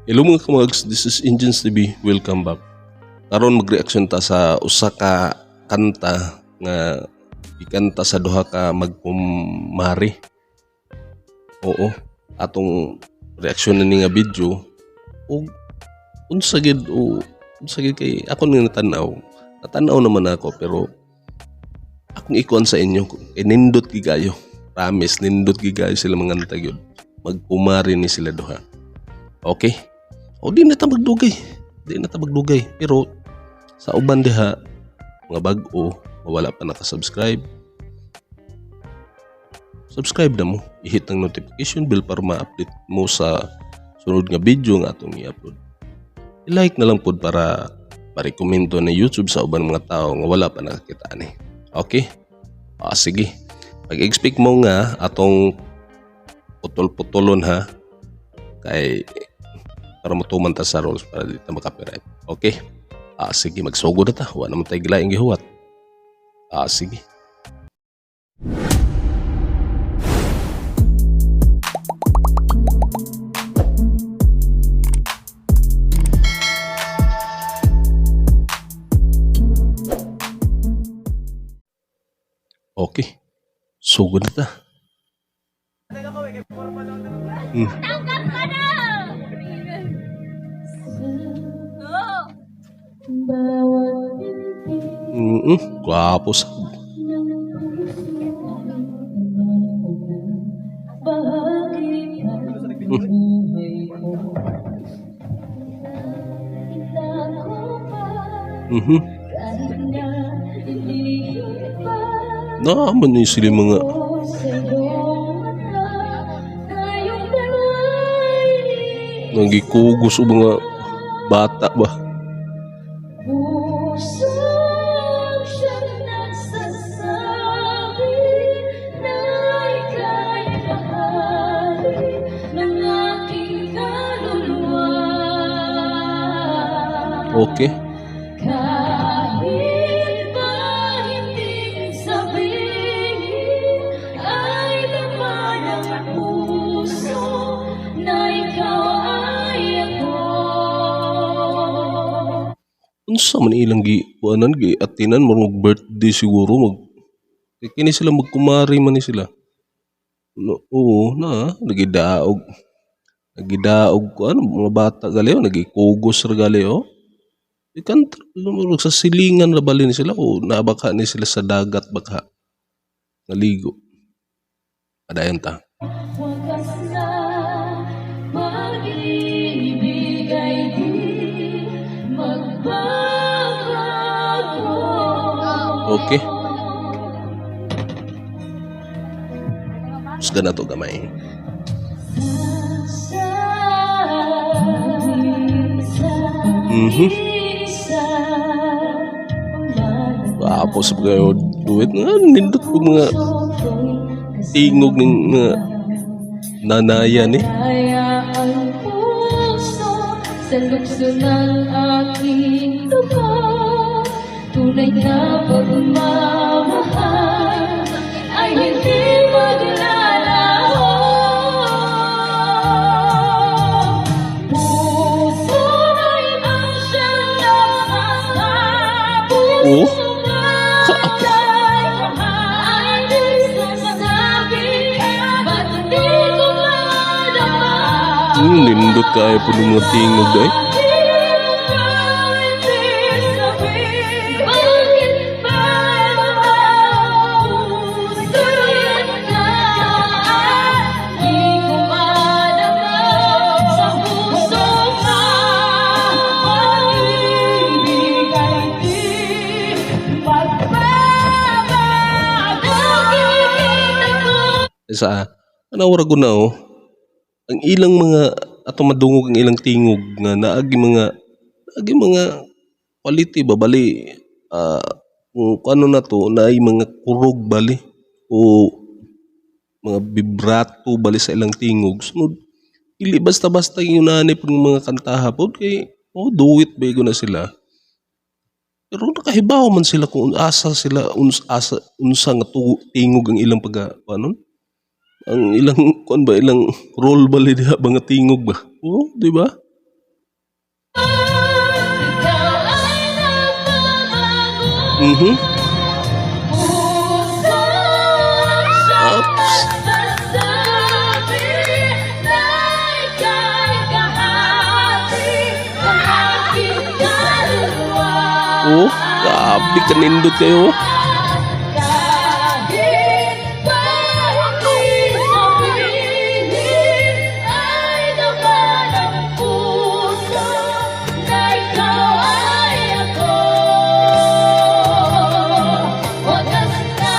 Hello mga kamags, this is Engines TV. Welcome back. Karon magreaksyon ta sa usa ka kanta nga ikanta sa duha ka magkumari. Oo, atong reaksyon ni nga video ug unsa gid o unsa gid kay ako ni natanaw. Natanaw naman ako pero akong ikuan sa inyo kay nindot gid kayo. Promise, nindot gid kayo sila manganta gyud. Magkumari ni sila duha. Okay? O di na ta magdugay. Di na ta magdugay. Pero sa uban diha, mga bag-o, wala pa naka-subscribe, subscribe na mo. I-hit ang notification bell para ma-update mo sa sunod nga video nga atong i-upload. I-like na lang pod para ma-rekomendo na YouTube sa uban mga tao nga wala pa nakakita ani. Okay? Ah, sige. Pag-expect mo nga atong putol-putulon ha kay para mutuman ta sa rules para di ta maka-copyright. Okay? Ah, sige, magsugod na ta. Wa naman tayo gilaing gihuwat. Ah, sige. Okay. Sugod na ta. Tanggap ka na! Oo. Gwapo sa. Naaman ni sila mga nagikugos o mga bata ba? Pusong siyang nagsasabi na ika'y bahagi ng aking kaluluwa. Okay. Kahit pa hindi sabihin ay laman ng puso na ikaw ay ako. Unsa man ilang gi kuanan gi atinan mo birthday siguro mag kay kini sila magkumari man ni sila. No, oo na nagidaog. Nagidaog kuan mga bata gali oh, nagikugos ra gali oh. Ikanta sa silingan ra bali ni sila o nabaka ni sila sa dagat baka naligo. Padayon ta. Wakas na pag-ibig ay di magbabago. Okay. Husga na to gamay. Sa isa, Gwapo sa mga duet nga nindot ko mga tingog ng mga nanaya ni. Kaya ang puso sa lukso ng aking dugo. Tunay na pagmamahal ay hindi maglalaho. Puso ay ang siyang nagsasabi. Oh, Puso ay di sasabi, ba't hindi ko madama? Nindot kayo po ng mga tingog ay. Sa ana ko na oh. Ang ilang mga ato madungog ang ilang tingog nga naagi mga quality ba bali kung ano na to naay mga kurog bali o mga vibrato bali sa ilang tingog sunod dili basta-basta yung nani pud mga kantaha pod kay oh duet ba na sila pero nakahibaw man sila kung asa sila asa unsa nga tingog ang ilang pag anon ang ilang kuan ba ilang role bali diha ba nga tingog ba, oh, di ba? Puso ang siyang Oops. nagsasabi na ika'y kahati ng aking kaluluwa. Oh, grabe kanindot kayo. Kahit pa hindi sabihin, ay dama ng puso na ikaw ay ako. Wagas na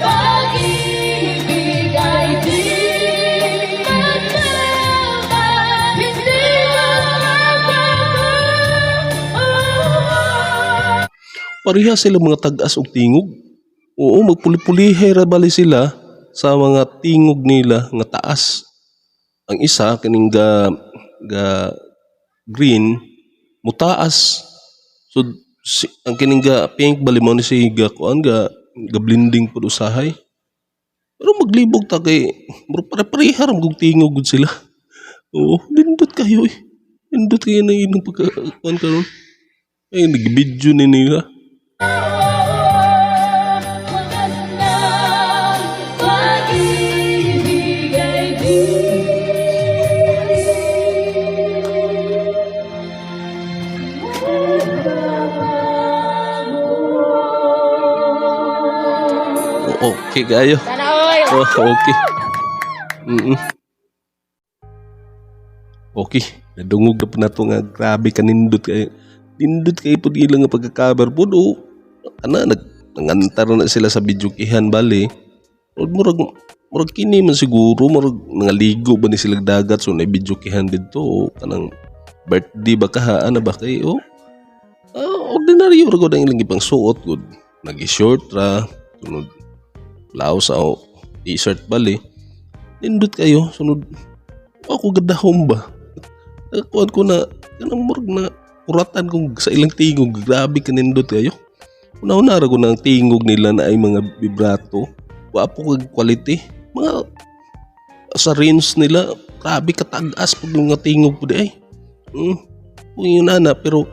pag-ibig ay di magbabago, hindi magbabago. Pareha sila mga tag-as og tingog. Oo, magpuli-pulihay ra bali sila sa mga tingog nila nga taas. Ang isa kining ga green mutaas. So si, ang kining ga pink bali mo ni si ga kuan ga blending pud usahay. Pero maglibog ta kay murag pare-pareha ra magug tingog gud sila. Oo, nindot kayo eh. Nindot kayo na inyong pagka kuan karon. Ay, nag-video ni nila. Wagas na pag-ibig ay di magbabago. Okay kayo. Sana all! Oh, okay. Okay, nadungog na po na to nga grabe kanindot kayo. Nindot kayo po ilang nga pagka-cover po do. Ana, nangantar na sila sa videokehan bali. O, murag kini man siguro, murag nangaligo ba ni sila dagat, so na videokehan didto o kanang birthday ba kaha, ana ba kayo? Ah, ordinaryo ra gud ang ilang gipang suot gud. Nagi-short ra, sunod blouse o t-shirt bali. Nindot kayo, sunod ako gadahom ba. Nakakuan ko na kanang murag na kuratan kong sa ilang tingog, grabe kanindot kayo. Una-una ra ko na ang tingog nila na ay mga vibrato. Wa po kag quality. Mga sa range nila, grabe katag-as pag mga tingog po di ay. Kung yun na pero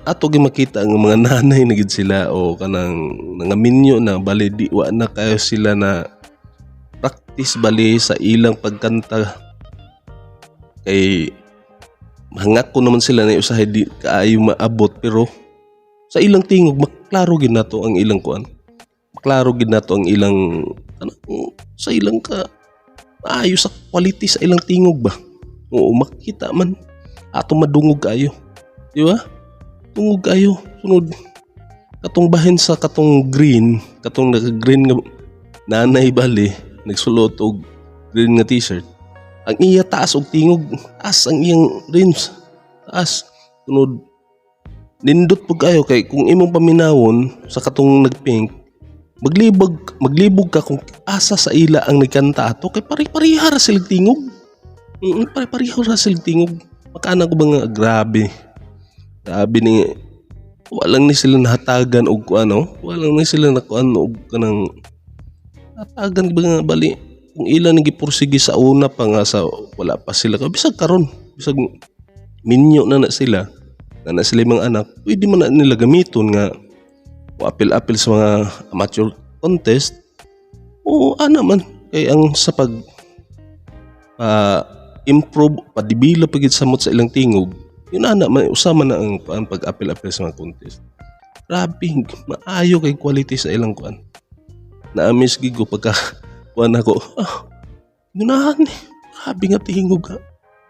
ato gyud makita ang mga nanay na gid sila o kanang nangaminyo na bali di wa na kayo sila na practice bali sa ilang pagkanta kay hangak ko naman sila na usahay di kaayo maabot, pero sa ilang tingog maklaro gid nato ang ilang kuan, maklaro gid nato ang ilang ano, sa ilang ka maayo sa quality sa ilang tingog ba. Oo, makita man ato, madungog kayo, di ba? Tungog kayo. Sunod katong bahin sa katong green, katong naka green nga nanay bali nagsulot og green nga t-shirt, ang iya taas og tingog, taas ang iyang range, taas. Sunod nindot pud kayo kay kung imong paminawon sa katong nagpink, maglibog ka kung asa sa ila ang nagkanta ato kay pare-pareha ra sila tingog. Pare-pareha ra sila tingog. Makana ko ba nga grabe, grabe ni walang ni sila nahatagan og ano, walang ni sila nakuan og kanang hatagan ba nga bali kung ilan ni gipursige sa una pa nga sa wala pa sila ka, bisag karon, bisag minyo na na sila na na sila yung mga anak, pwede man na nila gamiton nga apil-apil sa mga amateur contest o ana man kay ang sa pag pa improve, pa-develop pagid samot sa ilang tingog. Yun ana man usama na ang pag-apil-apil sa mga contest. Grabe maayo kay quality sa ilang kuan. Na-amaze gid ko pagka kuan ako, ah, yunahan eh, grabe nga tingog ha.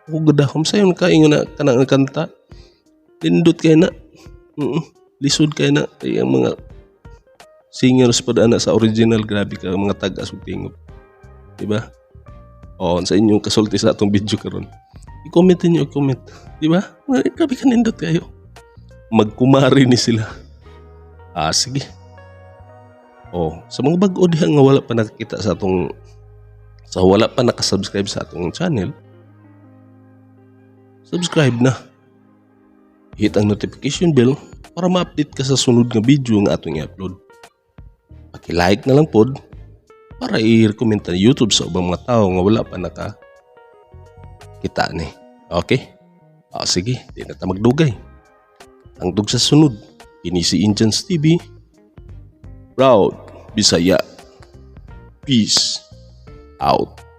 Ako gadahom sayon kaingon na kanang kanta, nindot kay na. Lisod kay na kay ang mga singers pa ana sa original, grabe ka mga tag-as og tingog, di ba? O sa inyong kasulti sa atong video karon, i-comment niyo, i-comment, di ba? Grabe ka nindot kayo, magkumari ni sila. Ah, sige. Oh, sa mga bag-o diha nga wala pa nakakita sa atong, sa wala pa nakasubscribe sa atong channel, subscribe na. Hit ang notification bell para ma-update ka sa sunod nga video nga atong i-upload. Paki-like na lang pod para i-recommend ang YouTube sa ubang mga tao nga wala pa naka kita ni. Okay? Ah, sige, di na ta magdugay. Hangtod sa sunod. Kini si Indians TV. Proud Bisaya. Peace out.